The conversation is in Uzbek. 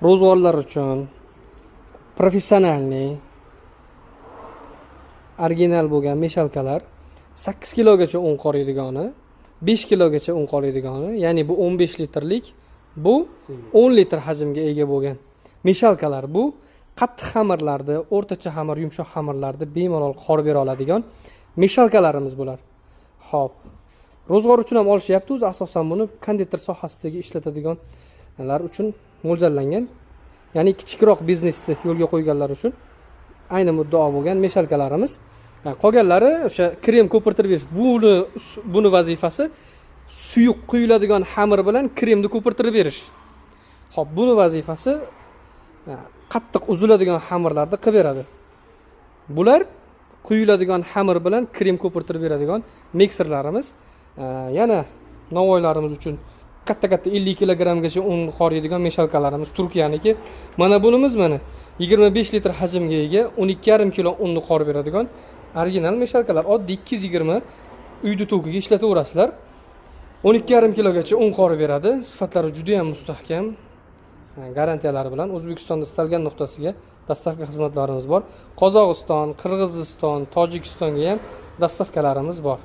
Ro'zg'orlar uchun профессиональный, original bo'lgan мешалка lar, 8 kilogacha un qoriydigani, 5 kilogacha un qoriydigani, ya'ni bu 15 litrlik, bu 10 litr hajmga ega bo'lgan мешалка lar. Bu qattiq xamirlarni, o'rtacha xamir, yumshoq xamirlarni bemalol qorib bera oladigan мешалка larimiz bular. Ho'p, ro'zg'or uchun ham olishyapti. O'zi asosan buni konditer sohasidagi ishlatadiganlar uchun mo'ljallangan, ya'ni kichikroq biznesni yo'lga qo'yganlar uchun ayni muddao bo'lgan мешалка larimiz. Qolganlari o'sha krem ko'pirtirib berish. Buni vazifasi suyuq quyiladigan xamir bilan kremni ko'pirtirib berish. Ho'p, buni vazifasi qattiq uziladigan xamirlarni qilib beradi. Bular quyiladigan xamir bilan krem ko'pirtirib beradigan mikserlarimiz. Yana novvoylarimiz uchun katta katta 50 kilogrammgacha un qoriydigan мешалка larimiz, Turkiyaniki. Mana bunimiz, mana, 25 litr hajmga ega, 12,5 kilo unni qorib beradigan original мешалка lar. Oddiy 220 uyni tokiga ishlataverasizlar, 12,5 kilogacha un qorib beradi. Sifatlari juda yam mustahkam, garantiyalari bilan O'zbekistonda istalgan nuqtasiga доставка xizmatlarimiz bor. Qozog'iston, Qirg'iziston, Tojikistonga ham доставка larimiz bor.